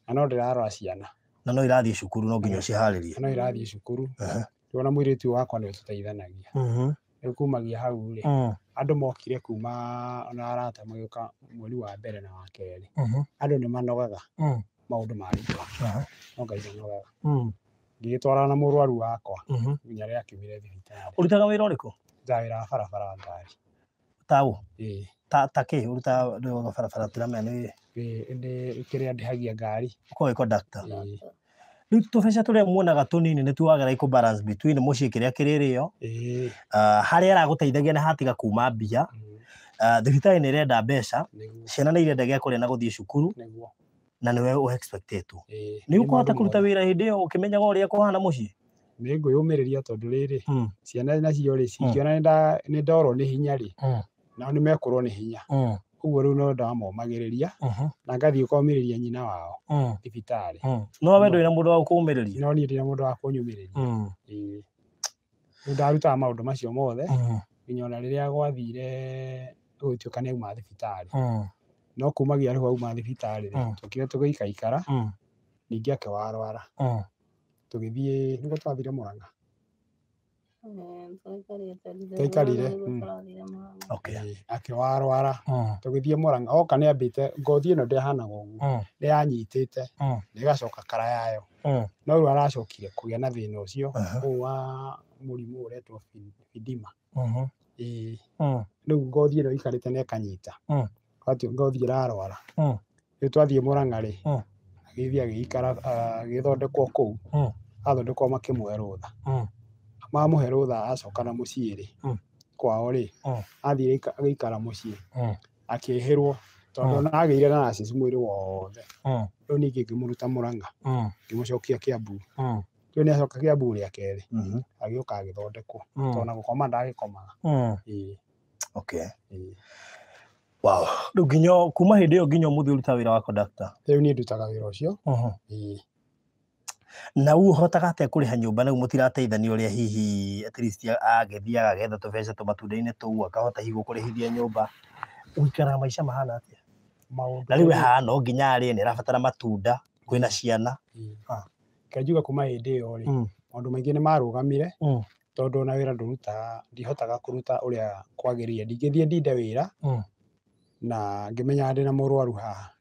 na no ndĩrarora ciana. Na no irathiĩ cukuru, no nginya ũciharĩrie. Na no irathiĩ cukuru. Rĩu ona mũirĩtu ũyũ wakwa nĩwe tũteithanagia. Rĩu kumagia hau rĩ, andũ mokire kuma ona arata magĩũka mweri wa mbere na wa kerĩ. Andũ nĩ manogaga maũndũ maritũha. No Ngai ndanogaga. Ngĩgĩtwarana na mũrwaru wakwa nginya rĩrĩa akiumire thibitarĩ. Ũrutaga wĩra ũrĩkũ? Ndutaga wĩra wa barabara wa ngari. Ta ũ? Ĩĩ. Ta kĩ? Ũrutaga wĩra wa barabara tiramenya nĩ Ĩĩ, nĩ kĩrĩa ndĩhagia ngari. Ũkoragwo wĩ conductor. Ĩĩ. Rĩu tũbeca tũrĩa muonaga tũnini nĩ tuwagera kũ balance between mũciĩ kĩrĩa kĩrĩrĩo, harĩa aragũteithagia na hatiga kuma mbia, thibitarĩ nĩ ĩrenda mbeca, ciana nĩ irenda gĩa kũrĩa na gũthiĩ cukuru, na nĩwe ũ expected. Nĩ ũkũhota kũruta wĩra hĩndĩ ĩyo ũkĩmenyaga ũrĩa kũhana mũciĩ? Nĩ ngwĩyũmĩrĩria tondũ rĩrĩ, ciana nacio rĩ, cingĩona nĩ ndorwo nĩ hinya rĩ, nao nĩ mekũrwo nĩ hinya. Ũguo rĩu no ndamomagĩrĩria na ngathiĩ kũmĩrĩria nyina wao thibitarĩ. No we ndũrĩ na mũndũ wa gũkũũmĩrĩria? No niĩ ndirĩ na mũndũ wa kũnyũmĩrĩria. Ĩĩ. Rĩu ndarutaga maũndũ macio mothe nginya ona rĩrĩa gwathire gũgĩtuĩka nĩ auma thibitarĩ. No kumagia rĩu auma thibitarĩ rĩ, tũkire tũgĩikaikara, ningĩ akĩwarwara. Tũgĩthiĩ, nĩguo twathire Mũrang'a. Twaikarire. Akĩwarwara. Tũgĩthiĩ Mũrang'a, oka nĩ ambĩte, ngothi ĩno ndĩahanaga ũguo, nĩ yanyitĩte, na ĩgacoka kara yayo. No rĩu aracokire kũgĩa na thĩna ũcio, ũyũ wa mũrimũ ũretwo fidima. Ĩĩ. Rĩu ngothi ĩno ĩikarĩte na ĩkanyita. Ngothi ĩrarwara. Rĩu twathiĩ Mũrang'a rĩ, agĩthiĩ agĩikara, agĩthondekwo kũu. Athondekwo makĩmũhe rũtha. Mamũhe rũtha acoka na mũciĩ rĩ, kwao rĩ, athire agĩikara mũciĩ, akĩhĩrwo tondũ ona agĩire na rashes mwĩrĩ wothe. Rĩu ningĩ ngĩmũruta Mũrang'a, ngĩmũcokia Kiambu. Rĩu nĩ acoka Kiambu rĩa kerĩ, agĩũka agĩthondekwo. Tondũ ona gũkoma ndagĩkomaga. Ĩĩ. Ĩĩ. Wow. Rĩu nginya kuma hĩndĩ ĩyo nginya ũmũthĩ ũrutaga wĩra wa conductor? Rĩu niĩ ndutaga wĩra ũcio. Ĩĩ. Na ũhotaga atĩa kũrĩha nyũmba na rĩu mũtirateithania ũrĩa hihi at least agĩthiaga agetha tũbeca tũmatunda-inĩ tũu akahota hihi gũkũrĩhithia nyũmba? Ũikaraga maica mahana atĩa? Maũndũ Na rĩu haha no nginya arĩe, nĩ arabatara matunda, kwĩna ciana. Reke njuge kuma hĩndĩ ĩyo rĩ, maũndũ maingĩ nĩ marũgamire, tondũ ona wĩra ndũrutaga, ndihotaga kũruta ũrĩa kwagĩrĩire. Ndingĩthiĩ ndinde wĩra na ngĩmenyaga ndĩna mũrwaru haha.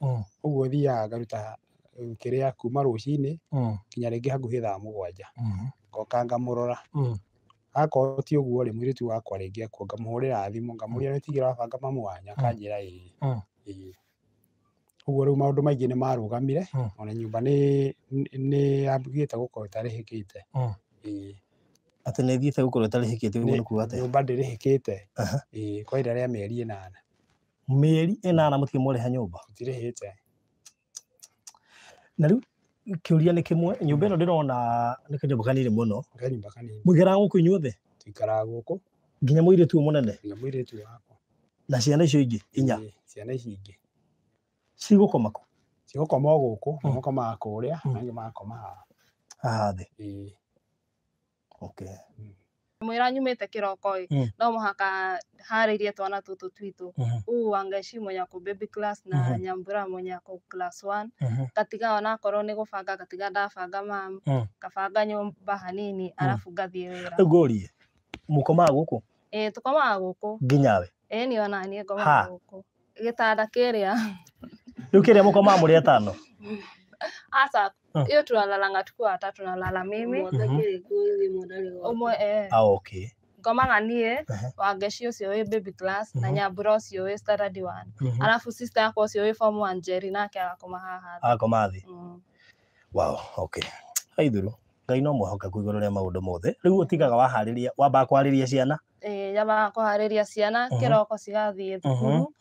Ũguo thiaga ngaruta kĩrĩa kuma rũcinĩ nginya rĩngĩ hakuhĩ thaa 7. Ngoka ngamũrora. Akorwo ti ũguo rĩ, mũirĩtu wakwa rĩngĩ ekuo ngamũhũrĩra thimũ ngamũria nĩ tigĩra wabanga mamu wanyu, akanjĩra ĩĩ. Ĩĩ. Ũguo rĩu maũndũ maingĩ nĩ marũgamire, ona nyũmba nĩ yambĩte gũkorwo ĩtarĩhĩkĩte. Ĩĩ. Atĩ nĩ ĩthiĩte gũkorwo ĩtarĩhĩkĩte ũguo nĩ kuga atĩa? Nyũmba ndĩrĩhĩkĩte. Ĩĩ, kwa ihinda rĩa mĩeri 8. Mĩeri 8 mũtirĩ mwarĩha nyũmba? Tũtirĩhĩte. Na rĩu kĩũria nĩ kĩmwe, nyũmba ĩno ndĩrona nĩ kanyũmba kanini mũno. Kanyũmba kanini. Mũikaraga gũkũ inyuothe? Tũikaraga gũkũ. Nginya mũirĩtu ũyũ mũnene? Nginya mũirĩtu wakwa. Na ciana icio ingĩ inya? Ĩĩ, ciana ici ingĩ. Cigũkoma kũ? Cigũkoma o gũkũ, amwe makomaga kũrĩa, angĩ magakoma haha. Haha thĩ? Ĩĩ. Okay. Mwĩra nyumĩte kĩroko ĩ, no mũhaka harĩirie twana tũtũ twitũ. Ũũ Wangeci mwenye ako baby class na Nyambura mwenye ako class 1. Ngatiga onakorwo nĩ gũbanga ngatiga ndabanga mam, ngabanga nyũmba hanini arabu ngathiĩ wĩra. Rĩu ngũrie, mũkomaga gũkũ? Ĩĩ, tũkomaga gũkũ. Nginya we? Ĩĩ niĩ ona niĩ ngomaga gũkũ. Gĩtanda kĩrĩa. Rĩu kĩrĩa mũkomaga mũrĩ atano? Aca, hiyo tunalalanga tukiwa watatu, nalala mimi. Ũmwe Okay. Ngomaga niĩ, Wangeci ũcio wĩ baby class na Nyambura ũcio wĩ standard 1. Arabu sister yakwa ũcio wĩ form 1 Njeri nake agakoma haha thĩ. Agakoma thĩ. Wow, okay. Aithuru, Ngai no mwĩhokeku igũrũ rĩa maũndũ mothe. Rĩu ũtigaga waharĩria, wambaga kũharĩria ciana? Ĩĩ, nyambaga kũharĩria ciana kĩroko cigathiĩ thukuru.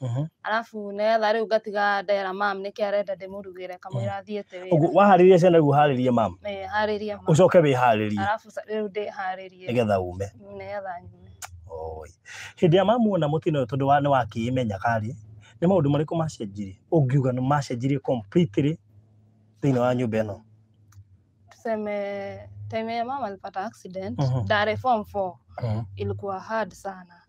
Arabu nĩgetha rĩu ngatiga ndera mam nĩkĩ arenda ndĩmũrugĩre kamũira athiĩte wĩra. Ũguo waharĩria ciana rĩu ũharĩrie mam? Ĩĩ, harĩrie mam. Ũcoke wĩharĩrie. Arabu rĩu ndĩharĩrie. Nĩgetha ume. Nĩgetha nyume. Oi. Hĩndĩ ya mamu ona mũtino ũyũ tondũ nĩ wakĩĩmenya karĩ, nĩ maũndũ marĩkũ macenjirie? Ũngiuga nĩ macenjirie completely thĩinĩ wa nyũmba ĩno? Tuseme time ya mama alipata accident, ndarĩ form 4. Ilikuwa hard sana.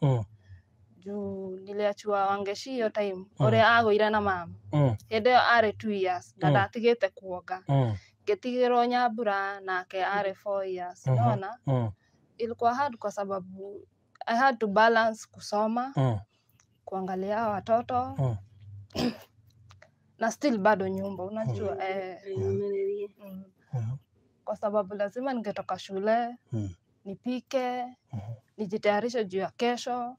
Juu niliachiwa Wangeci hiyo time ũrĩa agũire na mama. Hĩndĩ ĩyo arĩ 2 years na ndatigĩte kuonga. Ngĩtigĩrwo Nyambura nake arĩ 4 years. Unaona? Ilikuwa hard kwa sababu I had to balance kusoma, kuangalia watoto, na still bado nyumba, unajua. Kwa sababu lazima ningetoka shule, nipike, nijitayarishe juu ya kesho.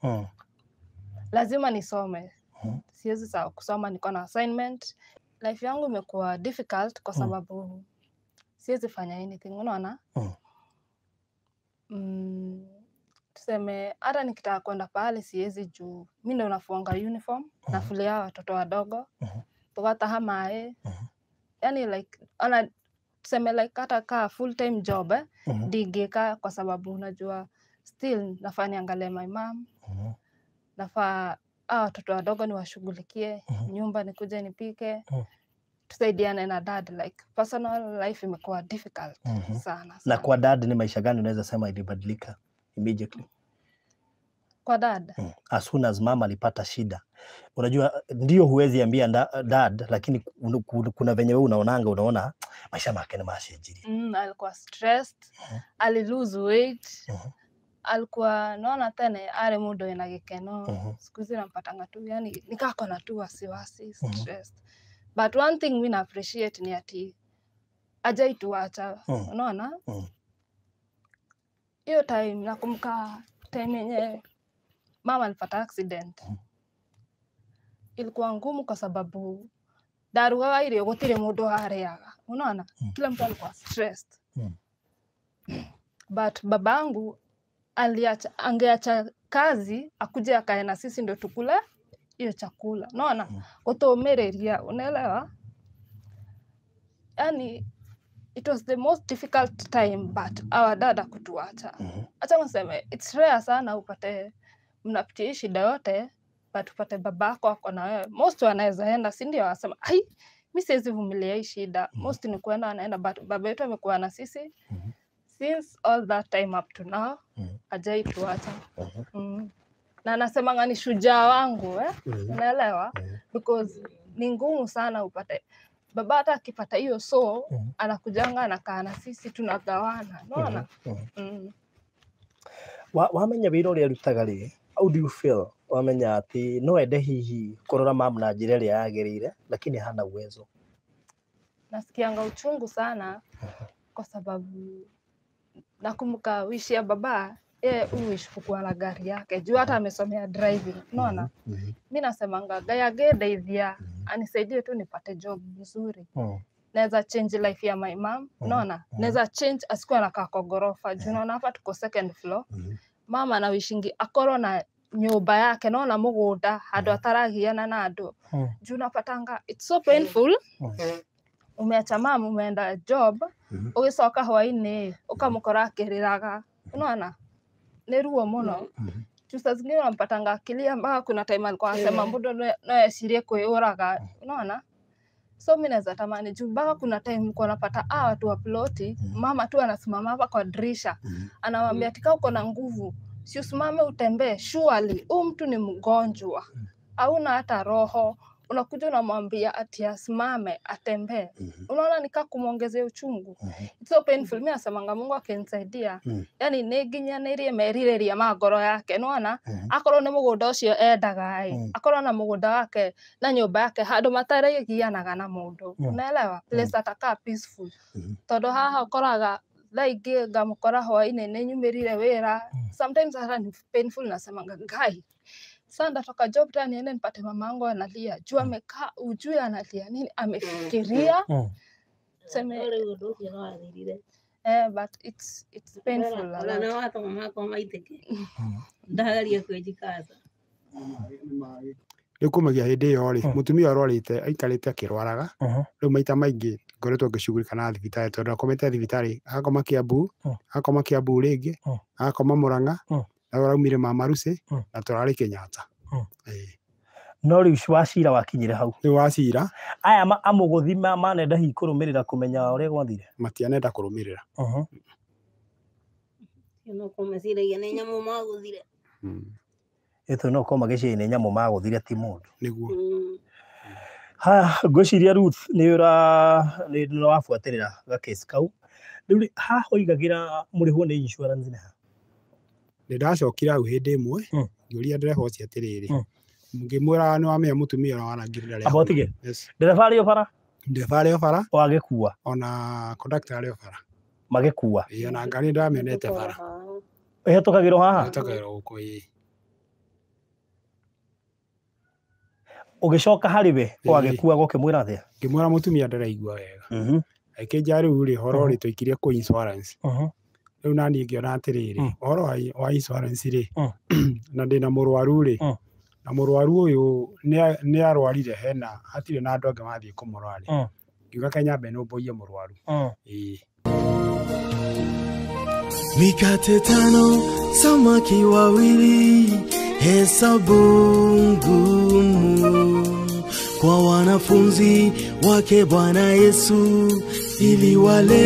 Lazima nisome. Siwezi sahau kusoma, niko na assignment. Life yangu imekuwa difficult kwa sababu siwezi fanya anything, unaona? Tuseme hata nikitaka kwenda pahali siwezi juu mimi ndo nafuanga uniform, nafulia watoto wadogo, tukataha maĩ. Yani like ona tuseme like hata kaa full time job ndingĩka kwa sababu unajua still nafaa niangalie my mom. Nafaa watoto wadogo niwashughulikie, nyumba nikuje nipike, tusaidiane na dad. Like personal life imekuwa difficult sana, sana. Na kwa dad ni maisha gani unaweza sema ilibadilika immediately? Kwa dad? As soon as mama alipata shida. Unajua ndio huwezi ambia dad, lakini kuna venye wewe unaonanga, unaona maisha make ni macenjirie. Alikuwa stressed, ali lose weight. Alikuwa naona tene are mundu ena gikeno. Siku hizi nampatanga tu, yani nikako na tu wasiwasi, stressed. But one thing mimi na appreciate ni ati hajaituacha, unaona? Hiyo time nakumbuka time yenye mama alipata accident. Ilikuwa ngumu kwa sababu ndarugaga irio gutire mundu arĩaga, unaona? Kila mtu alikuwa stressed. But babangu angeacha kazi akuje akae na sisi ndio tukule hiyo chakula, unaona? Kutuumiria, unaelewa? Yani it was the most difficult time, but our dada kutuacha. Acha niseme it's rare sana upate mnapitia shida yote but upate babako ako na wewe. Most wanaweza enda, si ndio? Wasema ai, mimi siwezi vumilia hii shida. Most ni kuenda wanaenda, but baba yetu amekuwa na sisi since all that time up to now. Hajai tuacha. Na nasemanga ni shujaa wangu, unaelewa? Because ni ngumu sana upate baba hata akipata hiyo so anakujanga anakaa na sisi tunagawana, unaona? Wamenya wĩra ũrĩa arutaga rĩ, how do you feel? Wamenya atĩ no ende hihi kũrora mama na njĩra ĩrĩa yagĩrĩire, lakini hana uwezo. Nasikianga uchungu sana kwa sababu Nakumbuka wish ya baba yeye uwish kukuwa na gari yake juu hata amesomea driving, unaona? Mimi nasemanga Ngai angendeithia anisaidie tu nipate job nzuri. Naweza change life ya my mom, unaona? Naweza change asikuwe anakaa kwa ghorofa juu unaona hapa tuko second floor. Mama anawishingi akorwo na nyumba yake naona mugunda handu ataragiana na andu juu unapatanga it's so painful. Umeacha mama umeenda job ugicoka hwaini ukamukora akiriraga, unaona? Ni ruo muno. Juu saa zingine unampatanga akilia mpaka kuna time alikuwa anasema mundu no ecirie kwiyuraga, unaona? So mimi naweza tamani juu mpaka kuna time uko unapata watu wa ploti, mama tu anasimama hapa kwa dirisha anamwambia tika uko na nguvu si usimame utembee, surely huyu mtu ni mgonjwa hauna hata roho, unakuja unamwambia ati asimame atembee. Unaona nika kumuongezea uchungu. It's so painful. Mimi nasemanga Mungu akinisaidia, yani nĩnginyanĩrie merirĩria ma ngoro yake, nĩwona? Akorwo nĩ mũgũnda ũcio endaga ĩ, akorwo na mũgũnda wake na nyũmba yake handũ mataregianaga na mũndũ, unaelewa? Place atakaa peaceful. Tondũ haha ũkoraga thaa ingĩ ngamũkora hwainĩ nĩnyumĩrire wĩra, sometimes hata ni painful, nasemanga Ngai sasa ndatoka job tena niende nipate mamangu analia juu amekaa, ujui analia nini, amefikiria seme but it's painful a lot. Rĩu kumagia hĩndĩ ĩyo rĩ, mũtumia ũrwarĩte aikarĩte akĩrwaraga. Rĩu maita maingĩ ngoretwo ngĩcugurika na thibitarĩ tondũ akomete thibitarĩ, agakoma Kiambu, agakoma Kiambu rĩngĩ, agakoma Murang'a, na ũraumire Mama Lucy na tũrarĩ Kenyatta. No rĩu wacira wakinyire hau. Rĩu wacira aya amũgũthi manenda hihi kũrũmĩrĩra kũmenya ũrĩa gwathire? Matianenda kũrũmĩrĩra. Ĩtũ no korwo magĩciria nĩ nyamũ magũthire ti mũndũ. Nĩguo. Haya, ngwĩciria Ruth nĩ ũrabuatĩrĩra gakesi kau. Rĩu rĩ, haha ũigagĩra mũrĩhwo nĩ insurance nĩ ha? Nĩ ndacokire hau hĩndĩ ĩmwe ngĩũria ndereba ũcio atĩrĩrĩ, ngĩmwĩra nĩ wamenya mũtumia ũrĩa warangĩrĩra rĩa. Amba ũtige? Ndereba arĩ o bara? Ndereba arĩ o bara. O agĩkua? Ona conductor arĩ o bara. Magĩkua? Ĩĩ, ona ngari ndamĩonete bara. Ĩhetũkagĩrwo haha? Ĩhetũkagĩrwo gũkũ, ĩĩ. Ũgĩcoka harĩ we o agĩkua gũkĩmwĩra atĩa? Ngĩmwĩra mũtumia ndaraigua wega. Akĩnjĩra rĩu rĩ, ũhoro rĩ tũikirie kũ insurance. Rĩu naniĩ ngĩona atĩrĩrĩ, ũhoro wa insurance rĩ, na ndĩna mũrwaru rĩ, na mũrwaru ũyũ nĩ arwarire hena hatirĩ na andũ angĩ mathiĩ kũmũrora rĩ, ngiuga ke nyambe nũmbũiye mũrwaru. Ĩĩ. Mikate tano, samaki wawili, hesabu ngumu kwa wanafunzi wake Bwana Yesu iliwalemea.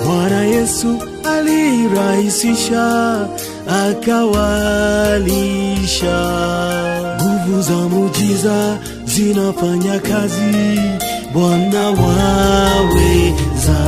Bwana Yesu alirahisisha akawalisha. Nguvu za muujiza zinafanya kazi, Bwana waweza.